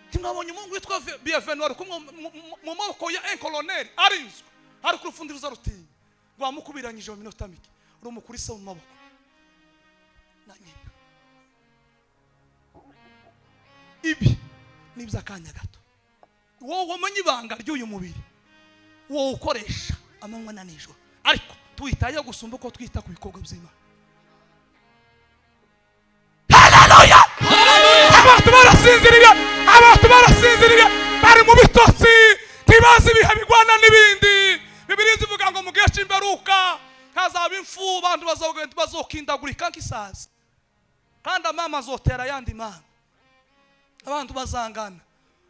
Ntimwabonye umuhungu witwa Bienvenu ari kumwe mu maboko ya un colonel, arinzwe, ariko urupfundiruza rutinya rwamukubiranyije mu minota mike, rumukurise mu maboko na nyina. Ibi ni iby'akanya gato. Wowe wamenye ibanga ry'uyu mubiri, wowe ukoresha amanywa na nijoro, ariko tuwitayeho gusumba uko twita ku bikorwa by'Imana. Haleluya! Abantu barasinziriye, abantu barasinziriye, bari mu bitotsi, ntibazi ibihe bigwana n'ibindi. Bibiliya zivuga ngo mu gihe cy'imperuka hazaba impfu, abantu bazogenda bazokindagurika nk'isazi, kandi amama azotera ayandi mama, abantu bazangana,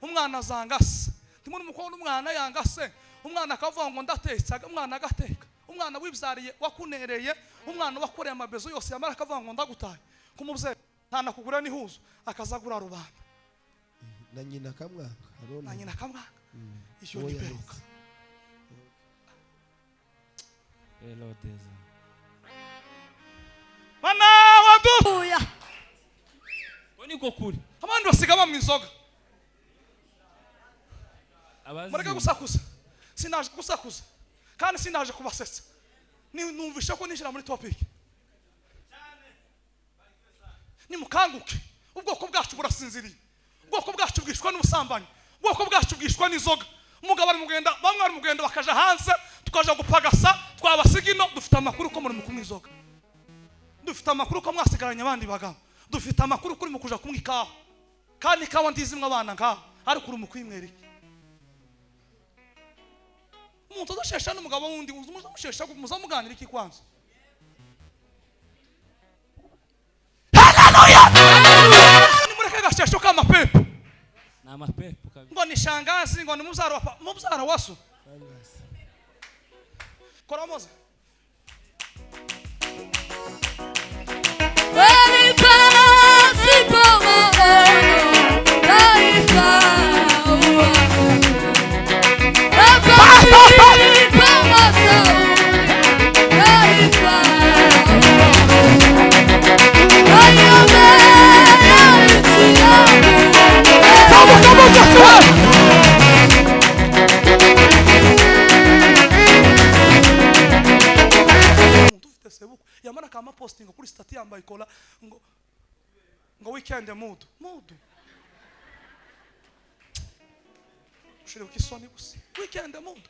umwana azanga se. Ndimo umukobwa, umwana yanga se, umwana akavuga ngo ndatetse, umwana agateka, umwana wibyariye wakunereye, umwana wakoreye amabezo yose, yamara akavuga ngo ndagutaye ku mubyeyi, ntanakugura n'ihuzo, akazagura rubanda. Na nyina akamwanga. Na nyina akamwanga. Iyo Uwo ni yareze. Imperuka. Elodeza. Mana wadu Haleluya. Ko niko kuri. Abandi basiga banywa inzoga. Abazi. Mureke gusakuza, sinaje gusakuza kandi sinaje kubasetsa. Numvishe ko ninjira muri topic. Nimukanguke, ubwoko bwacu burasinziriye, ubwoko bwacu bwishwe n'ubusambanyi, ubwoko bwacu bwishwe n'inzoga. Umugabo ari mugenda, bamwe bari mugenda bakaja hanze, tukaja gupagasa, twabasiga ino. Dufite amakuru ko muri mu kunywa inzoga, dufite amakuru ko mwasigaranye abandi bagabo, dufite amakuru ko uri mu kuja kunywa ikawa, kandi ikawa ndizimwe abana nkaho, ariko uri mu kwinywera iki? Umuntu udashesha n'umugabo wundi, muzamushesha, muzamuganira iki kwanza? Haleluya! Nimureke gashesho k'amapepo. Ni amapepo kabisa. Ngo ni shangazi, ngo ni mubyara wa mubyara wa so. Kora moze. Weli pasipo maono, taifa uamuzi. Na pasipo mashauri, taifa uamuzi. Naiombea nchi yangu, Zamuka Moses we! Umuntu ufite sebukwe yamara akama postinga kuri status yambaye ikora ngo weekend mood mood, ushiriwe isoni gusa. Weekend mood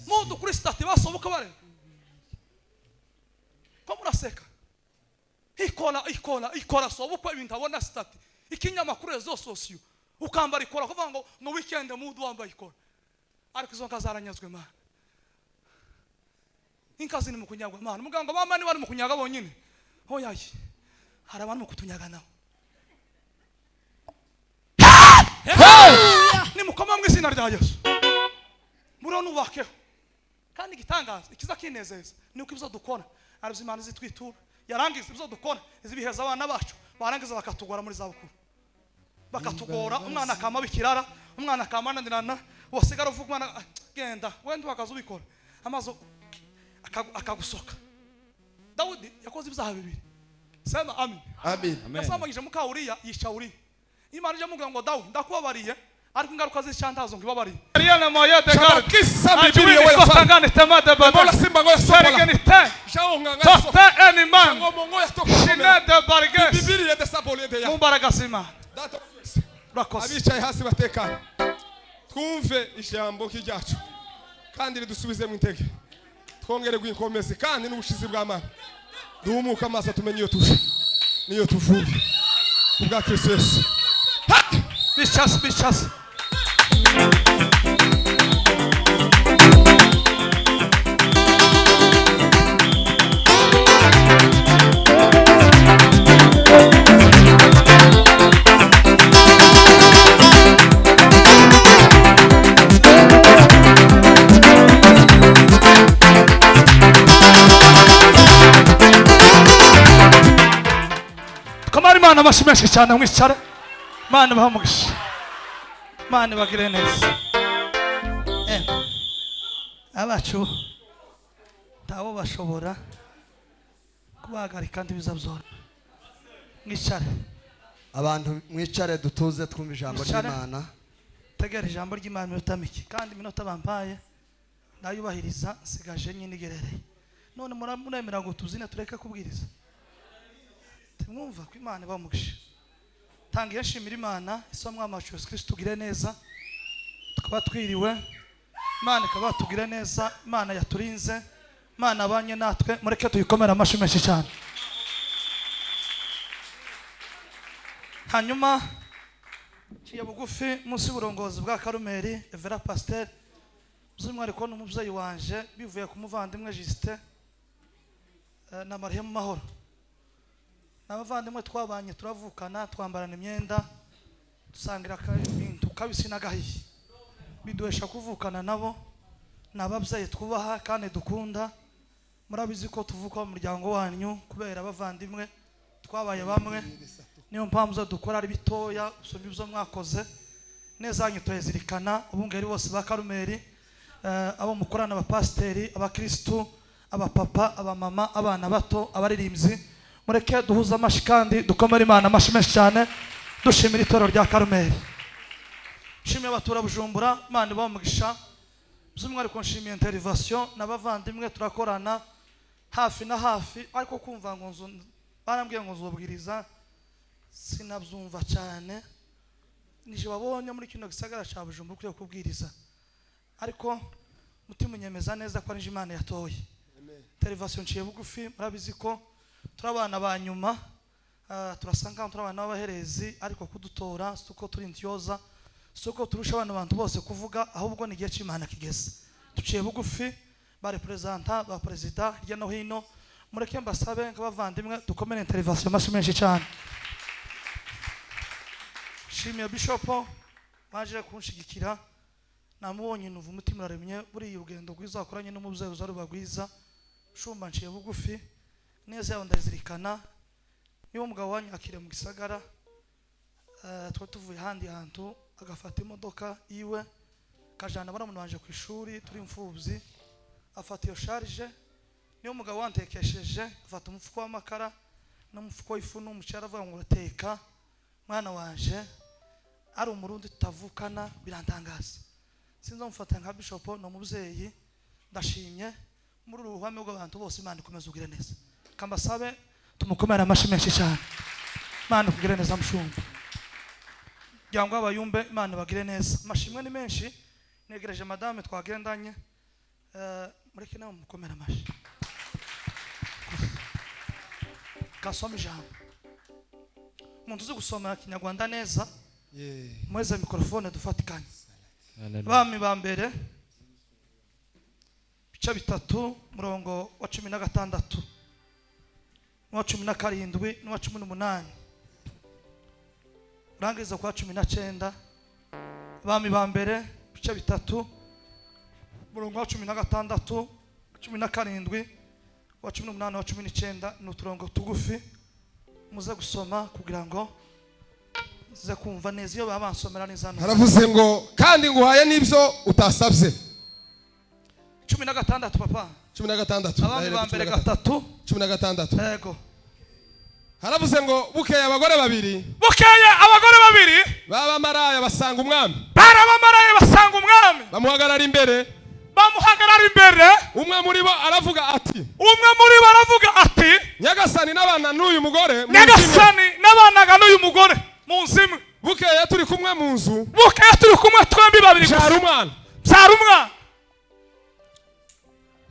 mood kuri status, basoboka bareba ko muraseka. Ikora, ikora, ikora sobukwe, ibintu abona status, ikinyamakuru, réseaux sociaux, ukambara ikora kuvuga ngo weekend mood, wambaye ikora. Ariko izo nka zaranyazwe, mana. Inka ziri mu kunyagwa, mana. Muganga bama ni bari mu kunyaga bonyine? Oyaye, hari abantu mu kutunyaga nabo. Nimukoma mu izina rya Yesu, muriho nubakeho. Kandi igitangaza ikiza kinezeza ni uko ibyo dukora aribyo Imana izitwitura. Yarangiza ibyo dukora izibiheza abana bacu, barangiza bakatugora muri zabukuru, bakatugora, umwana akama bikirara, umwana akama ananirana, wasigara uvuga umwana: "Ah, genda wenda uhagaze ubikora amazi akagusoka." Dawudi yakoze ibyaha bibiri. Sema amen. Amen. Amen. Yasambanyije muka Uriya, yica Uriya. Imana ijya mubwira ngo: "Dawudi, ndakubabariye, ariko ingaruka z'icyantazo nkibabariye." Shabakisa bibiri we yafana. Bola simba ngoya sokola. Shaonga ngomo ya toka. Bibiri ya desabole de ya. Mu mbaraga z'Imana. Data wa twese. Urakoze. Abicaye hasi batekana. Twumve ijambo nk'iryacu kandi ridusubizemo intege. Twongere gukomeza kandi n'ubushizi bw'Amana. Duhumuke amaso tumenye iyo tuje n'iyo tuvuye. Kubwa Kristo Yesu. Bicase, bicase. Tukamara Imana amashyi menshi cyane. Mwicare. Imana ibahe umugisha, Imana ibagire neza. Abacu ntabo bashobora kubahagarika, ntibiza byora. Mwicare. Abantu mwicare dutuze twumve ijambo Mwicare. ry'Imana. Tegera ijambo ry'Imana iminota mike, kandi iminota bampaye ndayubahiriza, nsigaje nyine igerereye. None muremera ngo tuzine tureke kubwiriza? Timwumva ko Imana ibaha umugisha. Tanga iyo nshimira Imana isomwa amacu Yesu Kristo tugire neza, tukaba twiriwe Imana ikaba tugire neza, Imana yaturinze, Imana abanye natwe. Mureke tuyikomere amashyi menshi cyane. Hanyuma ciye bugufi munsi y'uburongozi bwa Karumeri Evera Pasteur, by'umwihariko n'umubyeyi wanje bivuye ku muvandimwe Justin na Mariya mu mahoro. N'abavandimwe twabanye turavukana, twambarana imyenda, dusangira ibintu kabisi n'agahiye, biduhesha kuvukana nabo. Ni ababyeyi twubaha kandi dukunda. Murabizi ko tuvuka mu muryango wanyu kubera abavandimwe twabaye bamwe, niyo mpamvu zo dukora ari bitoya gusumba ibyo mwakoze. Neza yanyu turayizirikana. Ubungeri bose ba Karumeri, abo mukorana, abapasiteri, abakristu, abapapa, abamama, abana bato, abaririmbyi, mureke duhuze amashyi kandi dukomere Imana amashyi menshi cyane, dushimira itorero rya Karumeri. Nshimiye abatura Bujumbura, Imana ibahe umugisha. By'umwihariko nshimiye interivasiyo n'abavandimwe turakorana hafi na hafi, ariko kumva ngo barambwiye ngo nzubwiriza sinabyumva cyane. Nije babonye muri kino gisagara cya Bujumbura ukwiye kubwiriza, ariko mutima unyemeza neza ko ari Imana yatoye. Interivasiyo nciye bugufi, murabizi ko turi abana ba nyuma, turasa nkaho turi abana b'abaherezi, ariko kudutora si uko turi intyoza, si uko turusha abana bantu bose kuvuga, ahubwo ni igihe cy'Imana kigeze. Duciye bugufi ba reperezanta ba perezida hirya no hino, mureke mbasabe nk'abavandimwe dukomere interivasiyo amashyi menshi cyane. Nshimiye bishopo waje kunshigikira, namubonye numva umutima uraremye. Buriya urugendo rwiza wakoranye n'umubyeyi uza ruba rwiza. Shumba nciye bugufi, neza yawe ndazirikana. Niba umugabo wanyakiriye mu gisagara, twari tuvuye ahandi hantu, agafata imodoka iwe akajana barumuna banje ku ishuri, turi imfubyi, afata iyo sharije. Niba umugabo wantekesheje, afata umufuko w'amakara n'umufuko w'ifu n'umuceri, avuga ngo urateka mwana wanje, ari umurundi tutavukana, birantangaza. Sinzi mufata nka bishop, ni umubyeyi. Ndashimye muri uru ruhame rw'abantu bose, Imana ikomeze ugire neza. Kambasabe tumukomere amashyi menshi cyane. Imana ikugire neza mushumba, kugira ngo abayumbe Imana ibagire neza. Amashimwe ni menshi, negereje madame twagendanye, mureke nawe mukomere amashyi. Kasoma ijambo, umuntu uzi gusoma Kinyarwanda neza, muheze mikorofone dufatikanye. Abami ba mbere bice 3 murongo wa 16 n'uwa 17 n'uwa 18, urangiza kwa 19. Abami ba mbere bice 3 murongo wa 16, 17, wa 18, wa 19. Ni uturongo tugufi muze gusoma kugira ngo muze kumva neza iyo baba bansomera neza. Haravuze ngo kandi nguhaye n'ibyo utasabye. 16 papa. 16. Abami ba mbere 3 16. Yego. Haravuze ngo bukeye abagore babiri, bukeye abagore babiri b'abamaraya basanga umwami, barabamaraya basanga umwami, bamuhagarara imbere, bamuhagarara imbere. Umwe muri bo aravuga ati, umwe muri bo aravuga ati, Nyagasani n'abana n'uyu mugore, Nyagasani n'abanaga n'uyu mugore mu nzu imwe. Bukeye turi kumwe mu nzu, bukeye turi kumwe twembi babiri gusa, byara umwana, byara umwana.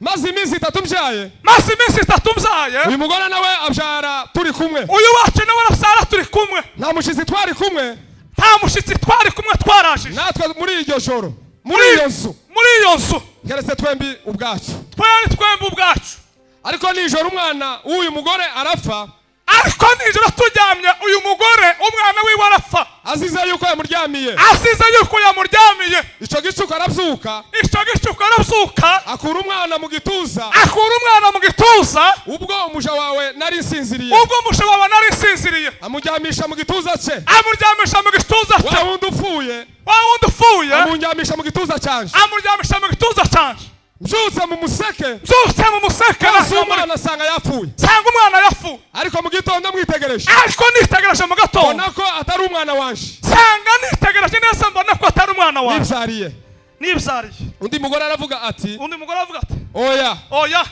Maze iminsi 3 mbyaye, maze iminsi 3 mbyaye, uyu mugore nawe abyara turi kumwe, uyu wacu nawe arabyara turi kumwe. Nta mushyitsi twari kumwe, nta mushyitsi twari kumwe, twarajije natwe muri iryo joro, muri iyo nzu, muri iyo nzu, keretse twembi ubwacu, twari twembi ubwacu. Ariko nijoro umwana w'uyu mugore arapfa, ariko nijoro turyamye uyu mugore umwana wiwe arapfa, azize yuko yamuryamiye, azize yuko yamuryamiye. Icyo gicuku arabyuka, icyo gicuku arabyuka, akura umwana mu gituza, akura umwana mu gituza. Ubwo umuja wawe nari nsinziriye, ubwo umuja wawe nari nsinziriye, amuryamisha mu gituza cye, amuryamisha mu gituza cye. Wa wundi upfuye, wa wundi upfuye, amuryamisha mu gituza cyanje, amuryamisha mu gituza cyanje. Mbyutse mu museke, Mbyutse mu museke, maze umwana asanga yapfuye. Nsanga umwana yapfuye. Ariko mu gitondo mwitegereje, Ariko nitegereje mu gatondo, mbona ko atari umwana wanje nsanga nitegereje neza, mbona ko atari umwana wawe nibyariye. Nibyariye. Undi mugore aravuga ati: Undi mugore aravuga ati: "Oya, "Oya,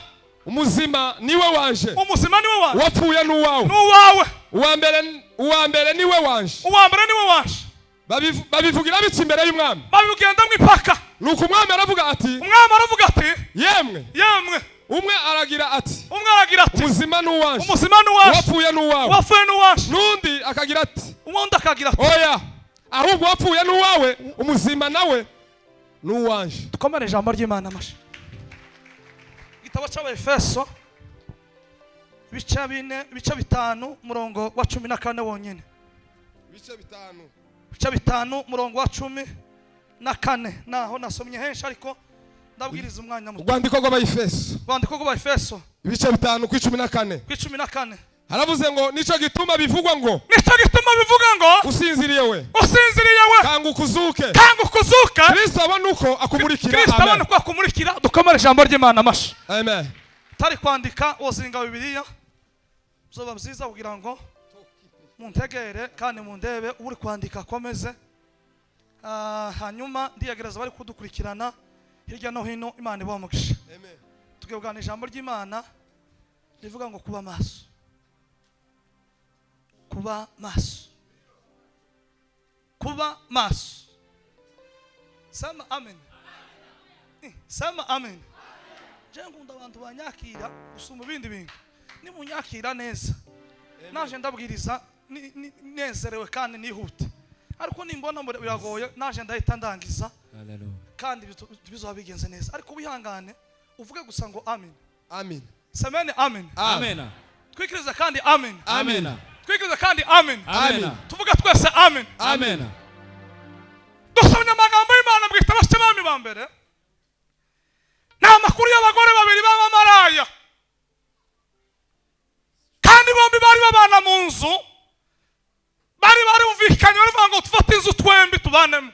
umuzima niwe wanje, umuzima niwe wanje, uwapfuye ni uwawe." N'uwawe. Uwa mbere niwe wanje. Uwa mbere niwe wanje. Babivugira bityo imbere y'umwami. Babigendamo impaka. Nuko umwami aravuga ati: Umwami aravuga ati: "Yemwe, "Yemwe, umwe aragira ati: umwe aragira ati: 'Umuzima ni uwanje, 'Umuzima ni uwaje, uwapfuye ni uwawe.' uwapfuye ni uwaje.' N'undi akagira ati: Uwundi akagira ati: 'Oya, ahubwo uwapfuye ni uwawe, umuzima nawe ni uwanje.'" Dukomere ijambo ry'Imana amashyi. Igitabo cy'Abaefeso, ibice 4, ibice 5, umurongo wa 14 wonyine. Ibice 5. Ibice 5, umurongo wa 14. Naho nasomye henshi, ariko ndabwiriza umwanya muto. Urwandiko rw'Abayefeso, Urwandiko rw'Abaefeso, ibice 5 ku 14. Ku 14. Haravuze ngo: "Nicyo gituma bivugwa ngo: Nicyo gituma bivuga ngo: 'Usinziriye we, 'Usinziriye we, kanguka uzuke, kanguka uzuke, Kristo abone uko akumurikira.'" Kristo abone Amen. uko akumurikira." Dukomere ijambo ry'Imana amashyi. Amen. Utari kwandika, wozinga Bibiliya, bizoba byiza kugira ngo muntegere kandi mundebe. Uri kwandika akomeze. Hanyuma ndiyegereza bari kudukurikirana hirya no hino, Imana ibahe umugisha. Amen. Tugiye kuganira ijambo ry'Imana rivuga ngo kuba maso, kuba maso, kuba maso. Sema amen. Sema amen. Je nkunda abantu banyakira gusumba ibindi bintu. Nimunyakira neza, naje ndabwiriza nezerewe kandi nihute, ariko nimbona biragoye, naje ndahita ndangiza. Hallelujah. Kandi bizoba bigenze neza, ariko wihangane uvuge gusa ngo amen. Amen. Semeni amen. Amen. Twikirize kandi amen. Amen. Twikirize kandi amen. Amen. Tuvuga twese amen. Amen. Dusomye amagambo y'Imana mu gitabo cy'Abami ba Mbere. Ni amakuru y'abagore babiri b'abamaraya, kandi bombi bari babana mu nzu. Bari barumvikanye, baravuga ngo tufate inzu twembi tubanemo.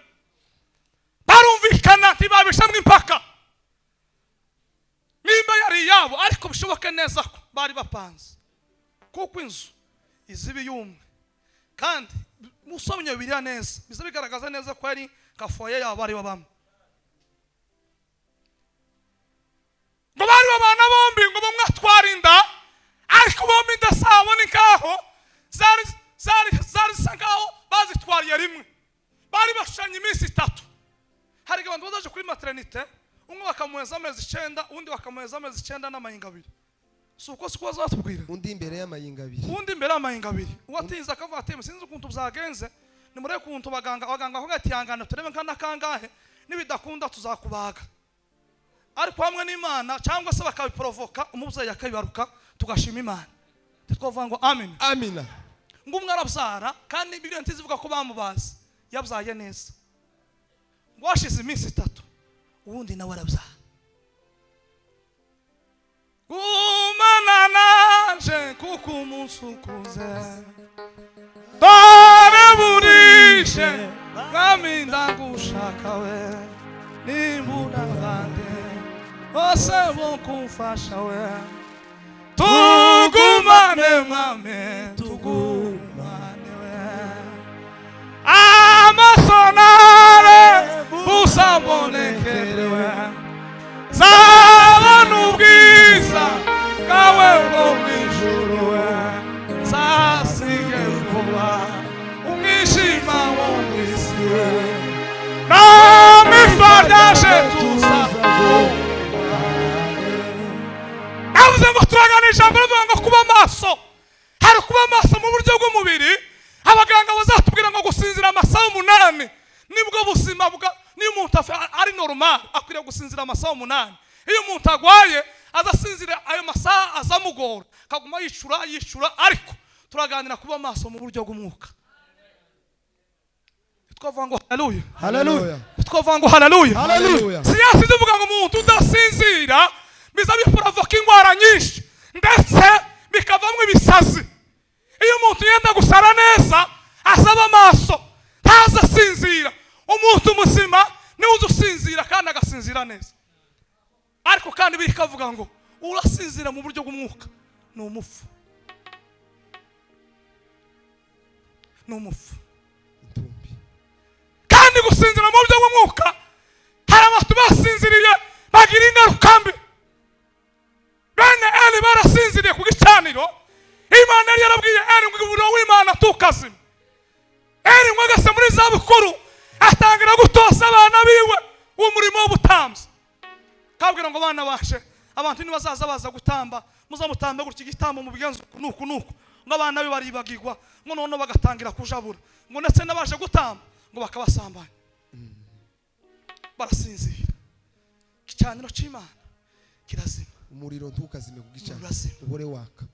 Barumvikana, ntibabishamwo impaka nimba yari iyabo, ariko bishoboke neza ko bari bapanze, kuko inzu iziba iy'umwe. Kandi musomye Bibiliya neza, biza bigaragaza neza ko yari nka foyer yabo bari babamo. Ngo bari babana bombi, ngo bamwe atwara inda, ariko bombi inda zabo ni nkaho zari zisa nkaho bazitwariye rimwe. Bari bashushanya iminsi 3. Hari abantu bazaje kuri maternité, umwe bakamuheza amezi 9, undi bakamuheza amezi 9 n'amayinga 2. Si uko siko bazatubwira? Undi imbere y'amayinga 2. Undi imbere y'amayinga 2. Uwatinze akavuga ati: "Sinzi ukuntu byagenze, nimurebe ukuntu abaganga bakavuga ati: 'Hangana turebe nka nakangahe, nibidakunda tuzakubaga.'" Ariko hamwe n'Imana, cyangwa se bakabiporovoka, umubyeyi akabibaruka, tugashima Imana. Twavuga ngo amen. Amina. Ngo umwe arabyara, kandi Bibiliya ntizivuga ko bamubaze, yabyaye neza. Ngo hashize iminsi 3, uwundi nawe arabyara. Gumana nanje kuko umunsi ukuze, dore burije. Mwami, ndagushaka we, nimbura abandi bose bo kumfasha we. Tugumane Mwami, tugumane we, amaso nare busambonekerewe, zabona ubwiza bwawe bwo mu ijuru we, zasige vuba umwijima wo mu isi we, namifadashe tuza. Navuze ngo turagana ijambo rivuga ngo kuba maso. Hari kuba maso mu buryo bw'umubiri. Abaganga bazatubwira ngo gusinzira amasaha 8 nibwo buzima bwa niyo umuntu ari normal, akwiriye gusinzira amasaha 8. Iyo umuntu agwaye, azasinzira ayo masaha azamugora, akaguma yicura yicura. Ariko turaganira kuba maso mu buryo bw'umwuka. Twavuga ngo haleluya. Haleluya. Twavuga ngo haleluya. Haleluya. Siyansi zivuga ngo umuntu udasinzira biza biporovoka indwara nyinshi, ndetse bikavamo ibisazi. Iyo umuntu yenda gusara neza, asaba amaso, ntaza asinzira. Umuntu muzima niwe uza usinzira kandi agasinzira neza. Ariko kandi bikavuga ngo urasinzira mu buryo bw'umwuka ni umufu, ni umufu. Intumbi. Kandi gusinzira mu buryo bw'umwuka, hari abantu basinziriye bagira ingaruka mbi. Bene Eli barasinziriye ku gicaniro. Imana yari yarabwiye Eli ngo umuriro w'Imana ntukazime. Eli ngo agase muri za bukuru atangira gutoza abana biwe umurimo w'ubutambyi, kabwira ngo abana baje, abantu nibazaza baza gutamba, muzamutambe gutya igitambo mubigenze uku nuku nuku. Ngo abana be baribagirwa, ngo noneho bagatangira kujabura, ngo ndetse n'abaje gutamba ngo bakabasambanya. Barasinzira, igicaniro cy'Imana kirazima. Umuriro ntukazime ku gicaniro. Urazima. Uhore waka.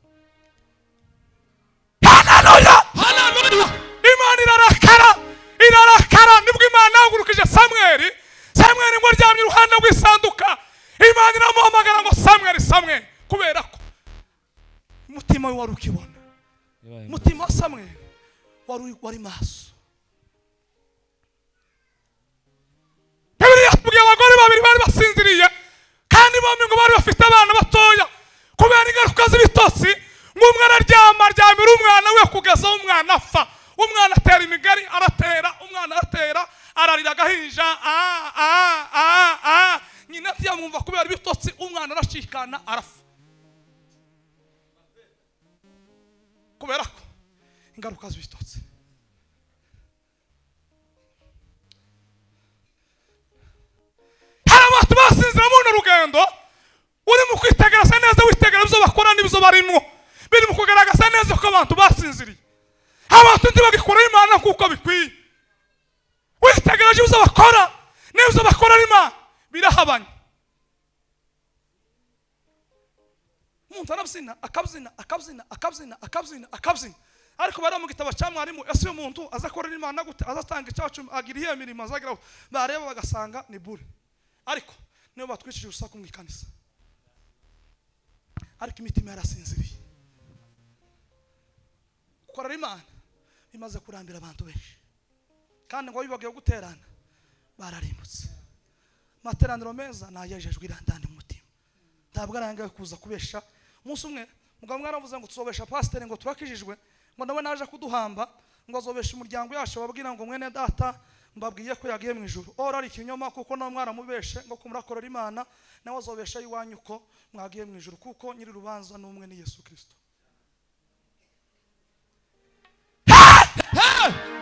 Haleluya, haleluya! Imana irarakara, irarakara. Nibwo Imana yahagurukije Samweli. Samweli ngo aryamye iruhande rw'isanduka, Imana iramuhamagara ngo: "Samweli, Samweli." Kubera ko umutima we wari ukibona, Yabaye. Umutima wa Samweli wari maso. Bibiliya yatubwiye abagore babiri bari basinziriye, kandi bombi ngo bari bafite abana batoya. Kubera ingaruka z'ibitotsi, ngo umwe araryama, aryamira umwana we kugeza aho umwana apfa. Umwana atera imigari, aratera, umwana aratera, ararira agahinja a a a a, nyina ntiyamwumva kubera ibitotsi. Umwana aracikana, arapfa kubera ko ingaruka z'ibitotsi. Hari abantu basinzira muri runo rugendo. Urimo kwitegereza neza, witegereza ibyo bakora n'ibyo barimo, biri mu kugaragaza neza ko abantu basinziriye. Abantu ntibagikora Imana kuko bikwiye. Witegereje ibyo bakora n'ibyo bakorera Imana, birahabanye. Umuntu arabyina, akabyina, akabyina, akabyina, akabyina, akabyina, ariko bari mu gitabo cya mwarimu: ese uyu muntu aza akorera Imana gute? Azatanga icyacu, agira iyihe mirimo azagira? Bareba bagasanga ni bure. Ariko nibo batwicishije urusaku mu ikanisa, ariko imitima yarasinziriye. Gukorera Imana bimaze kurambira abantu benshi, kandi ngo bibagiwe guterana, bararimbutse. Amateraniro meza nayejejwe irandani mu mutima, ntabwo arangaye kuza kubesha. Umunsi umwe mugabo umwe aravuze ngo tuzobesha pasiteri ngo turakijijwe, ngo nawe naje kuduhamba ngo azobesha umuryango yacu, babwira ngo mwene data mbabwiye ko yagiye mu ijuru. Ora ari ikinyoma, kuko nawe mwaramubeshe ngo kumurakorera Imana, nawe azobesha iwanyu ko mwagiye mu ijuru, kuko nyiri urubanza ni umwe, ni Yesu Kirisito.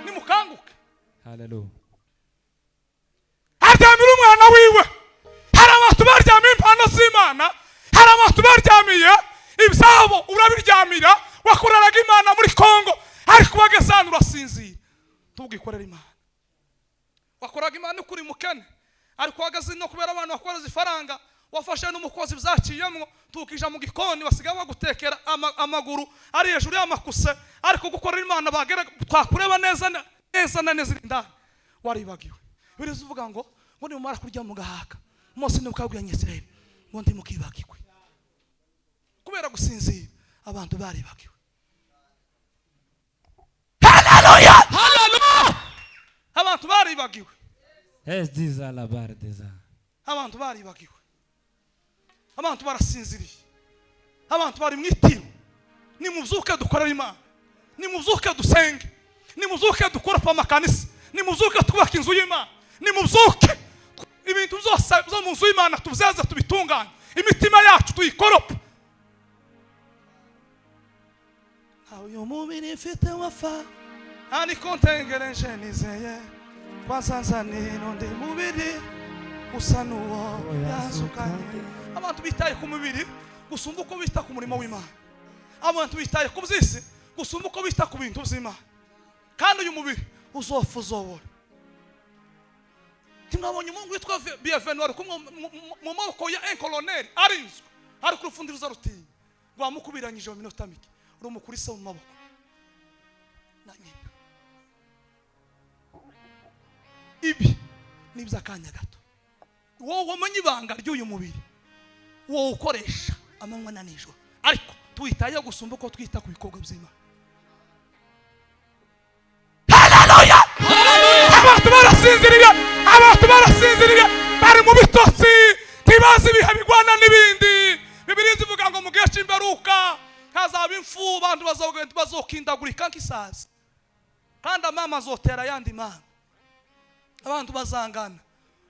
Nimukanguke. Haleluya. Aryamira umwana wiwe. Hari abantu baryamiye impano z'Imana, hari abantu baryamiye ibyabo. Urabiryamira, wakoreraga Imana muri Kongo, ariko wageze hano urasinzira, ntubwikorere Imana. Wakoraga Imana ukuri mukene, ariko wageze no kubera abantu bakoreza ifaranga, wafashe n'umukozi byaciyemwo, tukija mu gikoni basigaye bagutekera amaguru ari hejuru y'amakuse, ariko gukorera Imana bagera twakureba neza neza na neza indani waribagiwe. Biriza uvuga ngo nimumara kurya mugahaka, Mose nibwo yabwiye Abanyisirayeli ngo ntimukibagirwe. Kubera gusinzira, abantu baribagiwe. Haleluya, haleluya! Abantu baribagiwe. Es diza la barre des ans. Abantu baribagiwe, abantu barasinziriye, abantu bari mu itiro. Nimubyuke dukorere Imana, nimubyuke dusenge, nimubyuke dukorope amakanisa, nimubyuke twubake inzu y'Imana, nimubyuke ibintu byose byo mu nzu y'Imana tubyeze, tubitunganye, imitima yacu tuyikorope. Uyu mubiri mfite wafa, ariko ntegereje nizeye kwasanzanira undi mubiri usa n'uwo yazukanye. Abantu bitaye ku mubiri gusumba uko bita ku murimo w'Imana. Abantu bitaye ku by'isi gusumba uko bita ku bintu by'Imana. Kandi uyu mubiri uzopfa, uzobora. Ntimwabonye umuhungu witwa Bienvenu wari kumwe mu maboko ya enkoloneri, arinzwe, ariko urupfundizo rutinya rwamukubiranyije mu minota mike, rumukurise mu maboko na nyina. Ibi ni iby'akanya gato. Wowe wamenye ibanga ry'uyu mubiri, wowe ukoresha amanywa na nijoro, ariko tuwitayeho gusumba uko twita ku bikorwa by'Imana. Haleluya! Abantu barasinziriye, abantu barasinziriye, bari mu bitotsi, ntibazi ibihe bigwa. nk'isazi. Kandi amama azotera ayandi mama, abantu bazangana,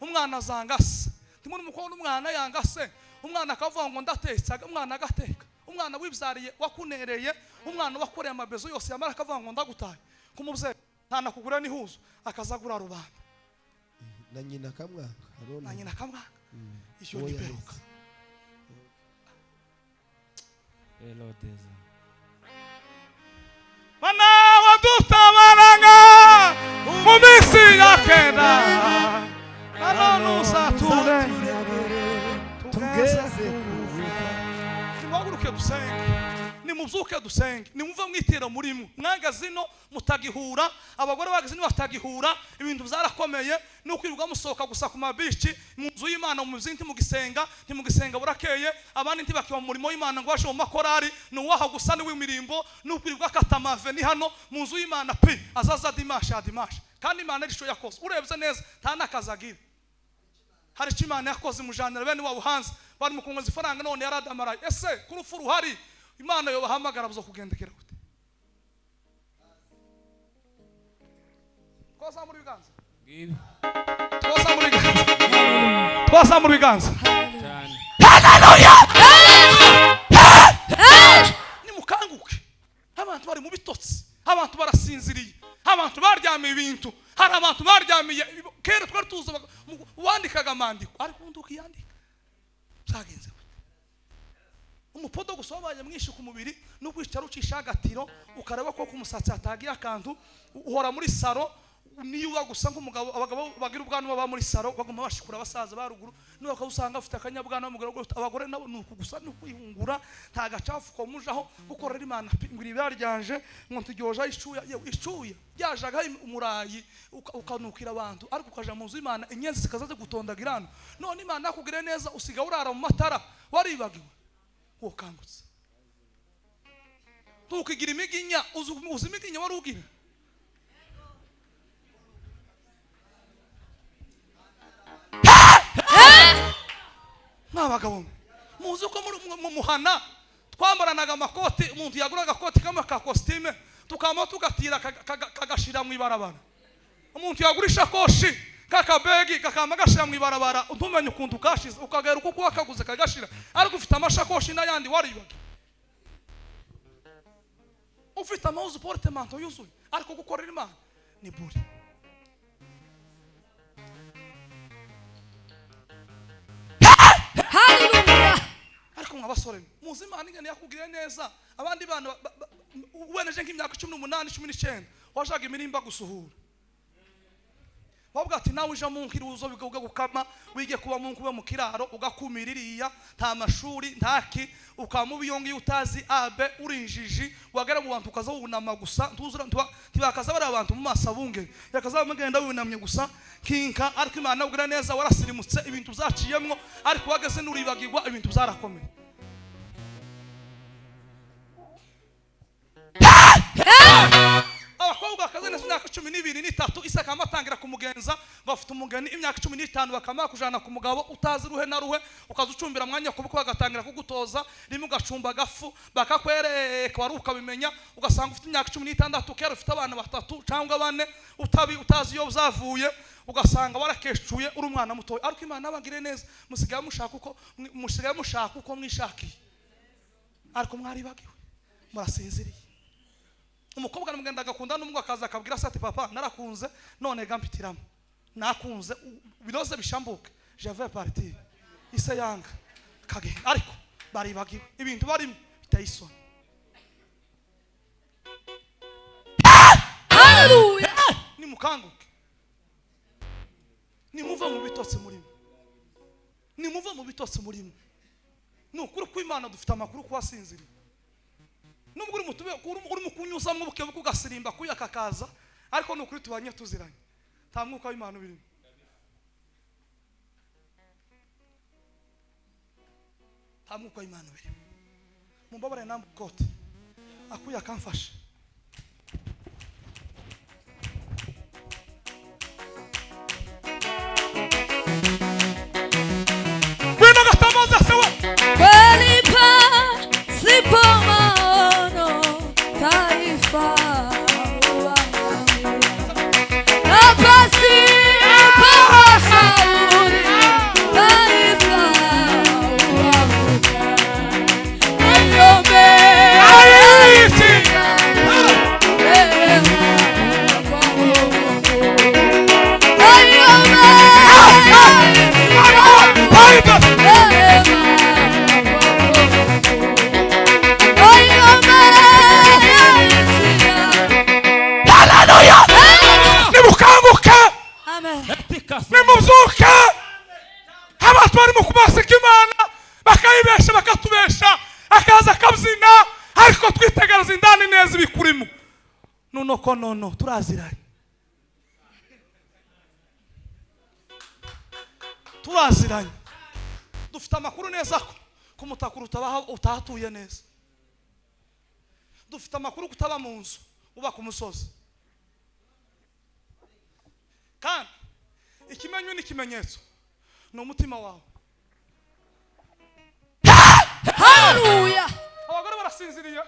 umwana azanga se. Ndimo n'umukobwa, umwana yanga se, umwana akavuga ngo ndatetse, umwana agateka, umwana wibyariye wakunereye, umwana wakoreye amabezo yose, yamara akavuga ngo ndagutaye ku mubyeyi, ntanakugura n'ihuzo, akazagura rubanda. Na nyina akamwanga. Na nyina akamwanga. Iyo Uwo ni yareze. peruka. Elodeza. Mana wadutabaranga mu minsi ya kera, nanone uzaturengere tugeze. Tugeze kuvuka. Nimuhaguruke dusenge, nimubyuke dusenge, nimuve mwitera murimo mwanga zino mutagihura. Abagore bageze batagihura, ibintu byarakomeye. Ni ukwirirwa musohoka gusa ku mabici, mu nzu y'Imana mu mizi ntimugisenga, ntimugisenga burakeye. Abandi ntibakiba mu murimo w'Imana ngo baje mu makorari, ni uwaha gusa ni w'imirimbo, ni ukwirirwa akatamave. Ni hano mu nzu y'Imana pi azaza dimanche ya dimanche. Kandi Imana arico yakoze, urebye neza nta n'akazi agira. Hari icyo Imana yakoze, imujanira bene wabo hanze bari mu kunguza ifaranga, none yaradamaraye. Ese ku rupfu ruhari Imana yobahamagara buzo kugendekera gute? Twazamura ibiganza. Ngibi. Twazamura ibiganza, twazamura ibiganza. Cyane. Nimukanguke, abantu bari mu bitotsi, abantu barasinziriye, abantu baryamiye ibintu. Hari abantu baryamiye. Kera twari tuzi wandikaga amandiko, ariko ubundi ukiyandika byagenze gute? Umupodo gusa wabaye mwinshi ku mubiri, no kwicara ucisha agatiro ukareba ko ku musatsi hatagiye akantu. Uhora muri saro, niyo uba gusa nk'umugabo. Abagabo bagira ubwanwa baba muri saro, baguma bashikura abasaza ba ruguru, niba bakaba usanga afite akanyabwanwa. Umugabo, abagore nabo ni uku gusa, ni ukwihungura, nta gacafu komujaho gukorera Imana ngo iri ryanje ngo turyoja icuya. Yewe, icuya ryajaga umurayi ukanukira abantu, ariko ukaja mu nzu y'Imana inyenzi zikaza zigutondagira hano. None Imana yakugiriye neza, usigaye urara mu matara, waribagiwe wokangutse, tukigira imiginya. Uzi imiginya wari ugira? Mwabagabo mwe, muzi ko muri mu muhana twambaranaga amakoti? Umuntu yagura agakoti kamwe ka kositime, tukama tugatira kagashira mu ibarabara. Umuntu yagura ishakoshi kakabegi, kakama gashira mu ibarabara, ntumenye ukuntu kashize, ukagera uko wakaguze kagashira. Ariko ufite amashakoshi n'ayandi, waribaga ufite amahuzu portemanteau yuzuye, ariko gukorera Imana ni buri. Hallelujah. Ariko mwa basore mwe, muzi Imana ingene yakugiriye neza. Abandi bana weneje nk'imyaka 18, 19, washaka imirimba gusuhura, bavuga ati nawe uje mu nkiri uzo biga gukama, wige kuba mu kuba mu kiraro, ugakumira iriya, nta mashuri ntaki, ukaba iyo ngiyo utazi abe uri injiji. Wagera mu bantu ukaza wunama gusa, ntuzura ntibakaza bari abantu mu maso abunge yakaza mugenda wunamye gusa kinka. Ariko Imana ubwira neza, warasirimutse, ibintu byaciyemwo, ariko wageze n'uribagirwa, ibintu byarakomeye. Abakobwa bakaze neza imyaka 12 n'3, ise akaba atangira kumugenza ngo afite umugeni. Imyaka 15 bakaba bakujana ku mugabo utazi ruhe na ruhe, ukaza ucumbira mwanya ku bukwe, bagatangira kugutoza rimwe ugacumba agafu, bakakwereka wari ukabimenya, ugasanga ufite imyaka 16, kera ufite abana batatu cyangwa bane, utabi utazi iyo byavuye, ugasanga warakecuye uri umwana mutoya. Ariko Imana abagire neza, musigaye mushaka uko mwishakiye, ariko mwaribagiwe, murasinziriye. Umukobwa aramugenda agakunda n'umwe, akaza akabwira se ati: "Papa, narakunze, none ga mpitiramo, nakunze, biroze bishambuke, je vais partir." Ise yanga kagenda, ariko baribagiwe ibintu barimo biteye isoni. Hallelujah. Nimukanguke, nimuve mu bitotsi murimo, nimuve mu bitotsi murimo. Ni ukuri kw'Imana, dufite amakuru kuwasinziriye. Nubwo uri mutube urimo kunyuzamo buke buke, ugasirimba kuyakakaza, ariko ni ukuri tubanye tuziranye, nta mwuka w'Imana ubirimo, nta mwuka w'Imana ubirimo. Mumbabarire, namwe ikote akuye akamfasha. Ngwino gatabaza se we. Kweli pasipo maono taifa. Amen. Nimubyuke. Abantu barimo kubaseka Imana, bakayibesha, bakatubesha, akaza akabyina, ariko twitegereza indani neza ibikurimo. Nono ko nono turaziranye, turaziranye, dufite amakuru neza ko kumutakura utahatuye neza, dufite amakuru kutaba mu nzu uba ku musozi. Kandi ikimenyo n'ikimenyetso ni umutima wawe. Hallelujah. Abagore barasinziriye,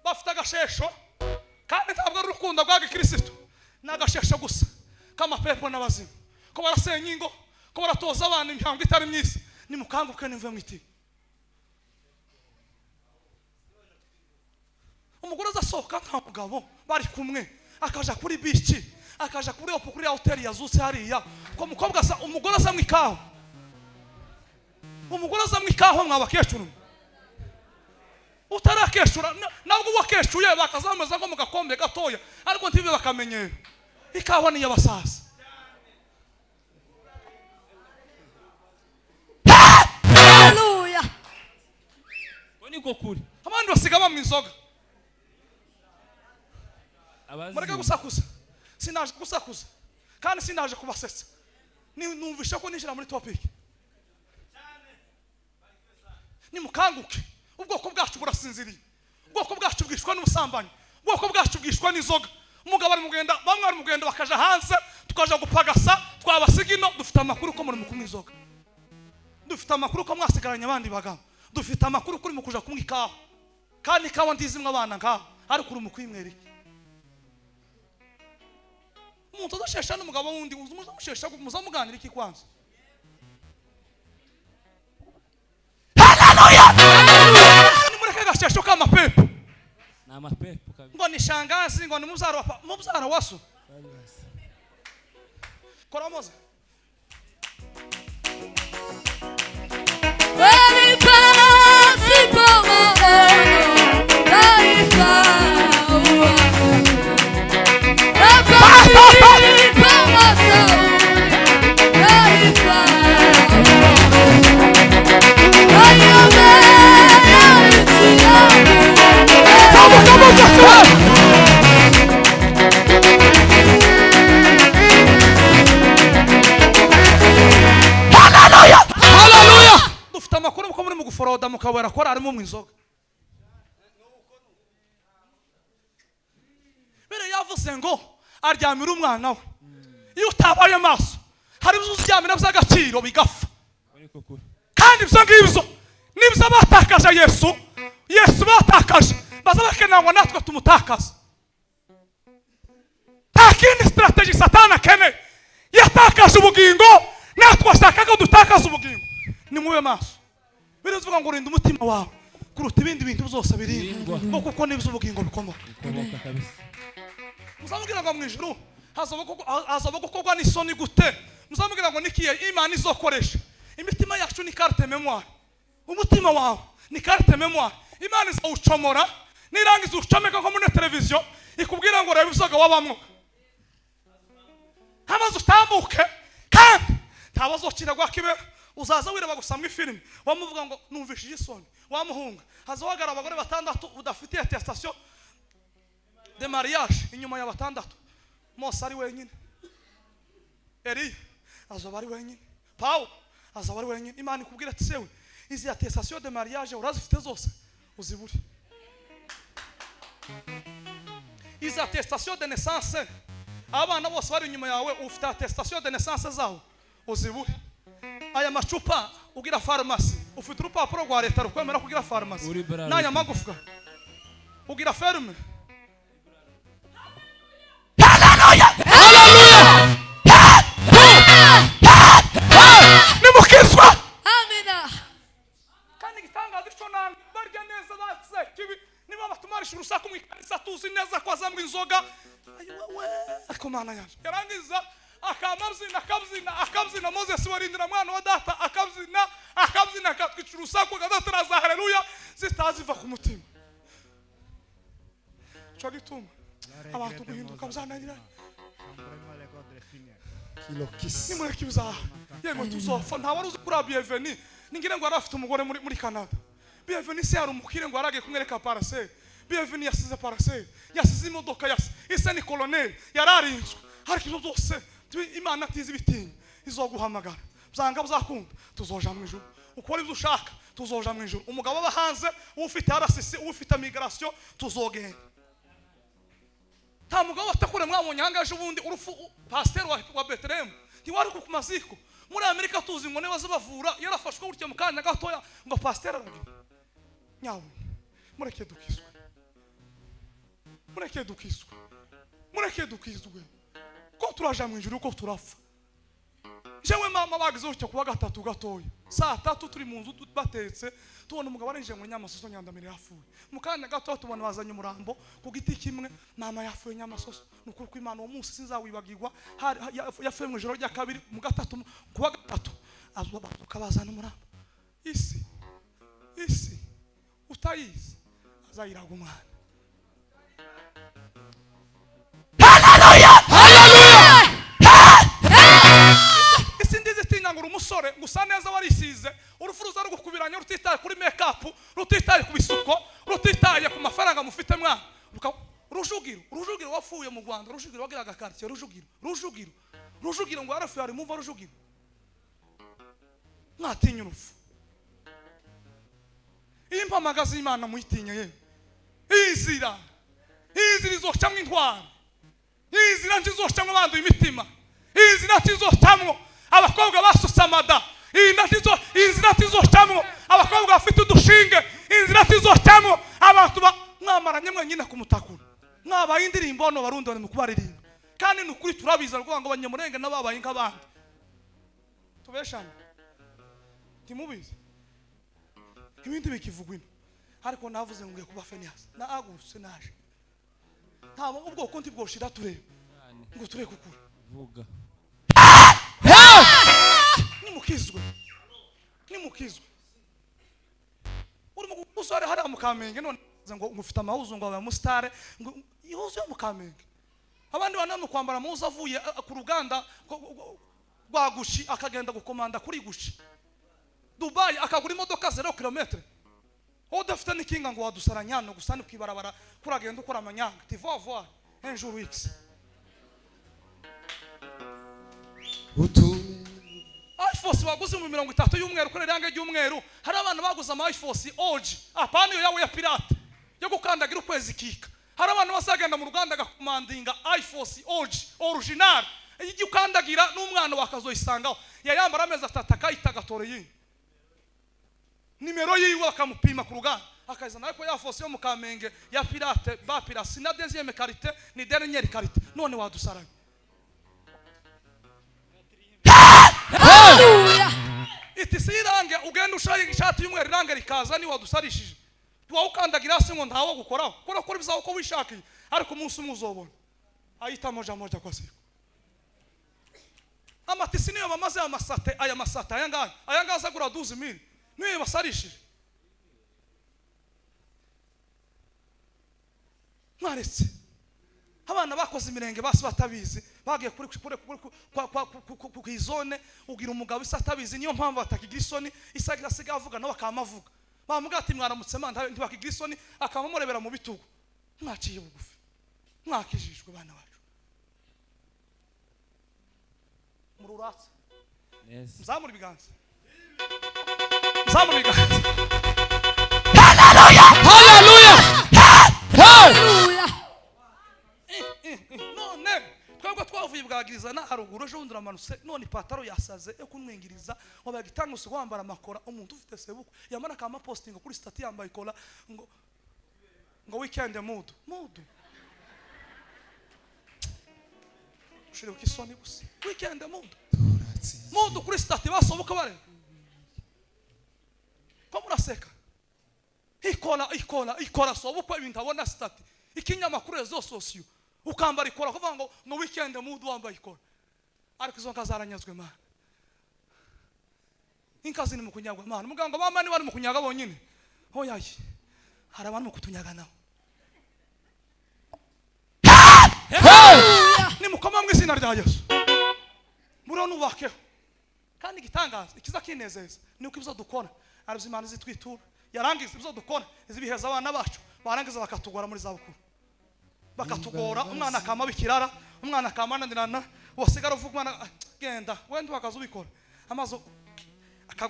bafite agashesho, kandi ntabwo ari urukundo rwa gikristo, ni agashesho gusa k'amapepo n'abazimu, ko barasenya ingo, ko baratoza abana imihango itari myiza. Nimukanguke, nimve mu itiku. Umugore azasohoka nta mugabo bari kumwe, akaja kuri beach, akaja kuri opo, kuri hoteli yazutse hariya, ko umukobwa asa, umugore asa mu ikawa, umugore asa mu ikawa. Mwa bakecuru utarakeshura, nabwo wakeshuye bakazameza nko mu gakombe gatoya, ariko ntibibe bakamenyera. Ikawa ni iy'abasaza. Hallelujah. Ko niko kuri. Abandi basiga banywa inzoga. Abazimu. Mureke gusakuza, sinaje gusakuza kandi sinaje kubasetsa. Numvishe ko ninjira muri topic. Nimukanguke, ubwoko bwacu burasinziriye, ubwoko bwacu bwishwa n'ubusambanyi, ubwoko bwacu bwishwa n'inzoga. Umugabo ari mugenda, bamwe bari mugenda bakaja hanze, tukaja gupagasa, twabasiga ino. Dufite amakuru ko muri mu kunywa inzoga, dufite amakuru ko mwasigaranye abandi bagabo, dufite amakuru ko uri mu kuja kunywa ikawa, kandi ikawa ndizimwe abana ngaho, ariko uri mu kwinywera iki? Umuntu udashesha n'umugabo wundi, muzamushesha, muzamuganira iki kwanza? Nimureke agashesho k'amapepo. Ni amapepo kabisa. Ngo ni shangazi, ngo ni mubyara wa mubyara wa so. Kora moza. Ele passa como Zamuka Moses we! Haleluya! Dufite amakuru ko muri mu guforoda mukabera ko harimo mu inzoga. Bere yavuze ngo aryamira umwana we. Iyo utabaye maso, hari ibyo uryamira by'agaciro bigapfa. Ko niko kuri. Kandi ibyo ngibyo nibyo batakaje Yesu, Yesu batakaje, baza bakenera ngo natwe tumutakaze. Nta kindi strategy Satani akeneye, yatakaje ubugingo, natwe ashaka ko dutakaza ubugingo. Nimube maso. Birivuga ngo urinda umutima wawe kuruta ibindi bintu byose birindwa, Birindwa. ngo kuko nibyo ubugingo bikomoka. Bikomoka kabisa. Muzamubwira ngo mu ijuru hazaba gukorwa n'isoni gute? Muzamubwira ngo nikiye Imana izokoresha imitima yacu ni carte mémoire. Umutima wawe ni carte mémoire, Imana izawucomora, nirangiza ucomeka nko muri televiziyo, ikubwira ngo reba ibyoga wabamwo, amaze utambuke, kandi ntabazocira gwa kibe. Uzaza wireba gusa mu ifilimi, wamuvuga ngo numvishije isoni, wamuhunga. Hazahagarara abagore batandatu udafitiye attestation de mariage inyuma ya batandatu. Mose ari wenyine, Eliya azoba ari wenyine, Pawulo azaba ari wenyine. Imana ikubwira ati sewe, izi attestation de mariage urazifite zose, uzibure. Izi attestation de naissance, abana bose bari inyuma yawe ufite attestation de naissance zawo, uzibure. Aya macupa ugira farumasi, ufite urupapuro rwa leta rukwemera kugira farumasi? Uri bravo. N'aya magufwa ugira ferme? Nimukizwa. Amina. Kandi igitangaza ico nanga, barya neza batse kibi, niba batumarisha urusaku mu ikanisa, tuzi neza ko azamwa inzoga. Ayiwewe, ariko Mana yaje yarangiza akamabyina, akabyina, akabyina. Moses warindira mwana wa data, akabyina, akabyina, akatwica urusaku, akazataraza haleluya zitaziva ku mutima. Ico gituma abantu guhinduka byananiranye. Kilokisi. Nimureke ibyaha, yemwe tuzopfa. Nta wari uzi kuri Bienvenu, ningire ngo yari afite umugore muri Canada. Bienvenu se yari umukire, ngo yaragiye kumwereka parcelle. Bienvenu yasize parcelle, yasize imodoka, yasize ise, ni colonel, yararinzwe. Ariko ibyo byose Imana tizi bitinya, izoguhamagara. Byanga byakunda tuzoja mu ijuru. Ukora ibyo ushaka, tuzoja mu ijuru. Umugabo aba hanze, ufite RCC, ufite migration, tuzogenda. Nta mugabo batakure mwabonye ahangaha ubundi urupfu pasiteri wa Betelehemu ntiwari ku maziko muri Amerika. Tuzi ngo niba bavura yarafashwe gutya mu kanya gatoya ngo pasiteri aragira. Nyabuna mureke dukizwe, mureke dukizwe, mureke dukizwe, ko turaja mu ijuru, ko turapfa. Jewe mama bagize gutya kuwa gatatu gatoya saa 3, turi mu nzu batetse, tubona umugabo arinjiye mu Nyamasoso, Nyandamire yapfuye. Mu kanya gato tubona bazanye umurambo ku giti kimwe, mama yapfuye Nyamasoso. Ni ukuri kw'Imana, uwo munsi sinzawibagirwa. Yapfuye mu ijoro rya kabiri mu gatatu, kuwa gatatu bazuka bazana umurambo. Isi utayizi azayiraga umwana. Isi ndizi itinya ngo uri umusore, ngo usa neza, warisize. Urupfu ruza rugukubiranya rutitaye kuri make-up, rutitaye ku bisuko, rutitaye ku mafaranga mufite mwana. Rujugiro, Rujugiro wapfuye mu Rwanda, Rujugiro wagiraga quartier Rujugiro, Rujugiro, Rujugiro ngo yarapfuye ari mumva Rujugiro. Mwatinya urupfu? Iyi mpamagazi y'Imana muyitinye ye. Inzira izocamwo intwaro, inzira ntizocamwo abanduye imitima, inzira ntizocamwo abakobwa basutse amada, inzira ntizocamwo abakobwa bafite udushinge, inzira ntizocamwo abantu mwamaranye mwenyine kumutakura. Mwabaye indirimbo hano, Barundi bari mu kubaririmba, kandi ni ukuri turabizi rwose ngo Abanyamurenge n'ababaye nk'abandi tubeshane. Ntimubizi ibindi bikivugwa ino, ariko navuze ngo ngiye kuba Fenias, nahagurutse naje. Ntabwo ubwoko ntibwoshira turebe ngo tureke ukuri. Vuga. Nimukizwe, nimukizwe. Uri mu musore hariya mu Kamenge, none ngo ufite amahuzu, ngo abaye umusitare, ngo ihuzu yo mu Kamenge. Abandi bantu mu kwambara amahuzu avuye ku ruganda rwa Gucci, akagenda gukomanda kuri Gucci Dubai, akagura imodoka 0 kilomètre, wowe udafite n'ikinga ngo wadusaranya hano gusa ni kwibarabara kuragenda ukora amanyanga. Tu vas voir un jour x. Utume. iPhone waguze mu 30 y'umweru kuri irange ry'umweru. Hari abana baguze ama iPhone OG, apana iyo yawe ya pirate yo gukandagira ukwezi kika. Hari abantu bazagenda mu ruganda agakomandinga iPhone OG, original, ijya ukandagira n'umwana wakazoyisangaho, yayambara amezi 3 akayita, agatora iyindi nimero yiwe, bakamupima ku ruganda akayizana. Ariko ya fosi yo mu Kamenge ya pirate, ba pirasi na deuxième qualité ni dernière qualité, none wadusaranye. Hallelujah. Iti si irange, ugenda ushaka ishati y'umweru, irange rikaza, ni wadusarishije wawukandagira hasi ngo ntawo gukoraho. Kora, kora ibizaho uko wishakiye, ariko umunsi umwe uzobona ayita moja moja kwa siku. Amatisi niyo bamaze amasate, aya masate aya ngaya, aya ngaya azagura 12 000, niyo basarishije. Mwaretse abana bakoze imirenge basi batabizi, bagiye kuri kwa kwa ku izone, ugira umugabo isa atabizi. Niyo mpamvu batakigira isoni, isa asigaye avuga nawe akamavuga, bamubwira ati mwaramutse mana, ntibakigira isoni, akamurebera mu bitugu. Mwaciye bugufi, mwakijijwe, bana bacu, mururatse. Yes. Muzamure ibiganza, muzamure ibiganza. Haleluya. Hallelujah. None twebwe twavuye bwagiriza na haruguru, ejo bundi uramanutse, none ipataro yasaze yo kumwingiriza, wabaye igitanga wambara amakora. Umuntu ufite sebukwe yamara akamapostinga kuri status yambaye ikora ngo weekend mood, mood ushiriwe isoni gusa. Weekend mood, mood kuri status, basoboka bareba ko muraseka. Ikora, ikora, ikora sobukwe, ibintu abona status, ikinyamakuru, réseaux sociaux, ukambara ikora kuvuga ngo no weekend mood, wambaye ikora. Ariko izo nka zaranyazwe mana, inka ziri mu kunyagwa mana. Muganga bama ni bari mu kunyaga bonyine, oyaye, hari abantu mu kutunyaga nabo. Nimukoma mu izina rya Yesu. Noneho nubakeho. Kandi igitangaza ikiza kinezeza ni uko ibyo dukora aribyo Imana izitwitura. Yarangiza ibyo dukora izibiheza abana bacu, barangiza bakatugora muri zabukuru, bakatugora. Umwana akama bikirara, umwana akama ananirana, wasigara uvuga umwana: "Ah, genda wenda uhagaze ubikora." Amazi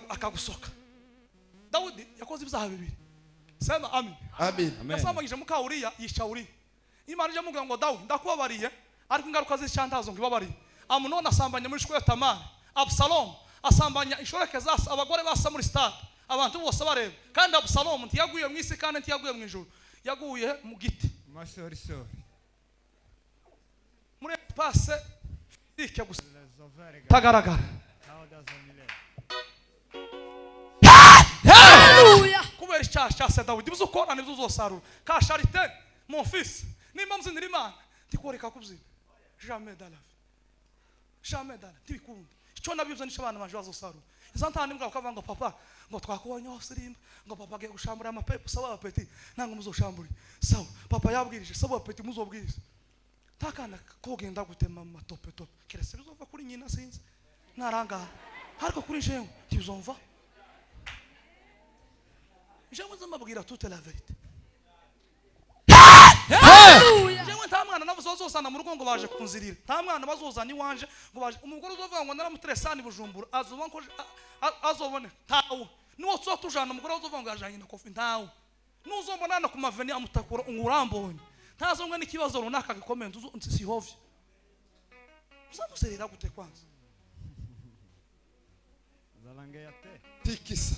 akagusoka. Dawudi yakoze ibyaha bibiri. Sema amen. Amen. Yasambanyije muka Uriya, yica Uriya. Imana ijya mubwira ngo: "Dawudi, ndakubabariye, ariko ingaruka z'icyaha ntazo nkibabariye." Amunoni asambanya muri shwe Tamari. Abusalomu asambanya inshoreke zasa, abagore basa muri stade, abantu bose bareba. Kandi Abusalomu ntiyaguye mu isi, kandi ntiyaguye mu ijuru, yaguye mu giti. Masorisori. Muri espace physique gusa tagaragara. Haleluya. Kubera icyaha cya se Dawidi. Ibyo ukora nibyo uzosarura. Ka Charite, mon fils, nimba muzinira Imana, ndikoreka kubyina, jamais dans la vie, jamais dans la, ntibikunda. Icyo nabibyo nicyo abana banje bazosarura. Izo ntana imbwa bakavuga ngo: "Papa," ngo, "twakubonye hose urimba," ngo, "papa agiye gushambura amapepo." Sawa bapeti, ntabwo muzoshambure. Sawa, papa yabwirije. Sawa bapeti, muzobwirize. Nta kana kogenda gutema amatope tope, keretse bizova kuri nyina, sinzi narangara, ariko kuri jewe ntibizomva. Jewe nzamabwira toute la vérité. Haleluya. Jewe nta mwana navuze bazozana mu rugo ngo baje kunzirira. Nta mwana bazozana iwanje ngo baje. Umugore uzovuga ngo naramuteresani Bujumbura azoba ko azoboneka, ntawe. Niwo tuba tujana umugore uzovuga ngo yajanye na Kofi, ntawe. Nuzombona ku maveni amutakura ngo urambonye, ntazongwe n'ikibazo runaka gikomeye, sihovye. Uzamuzerera gute kwanza? Tikisa.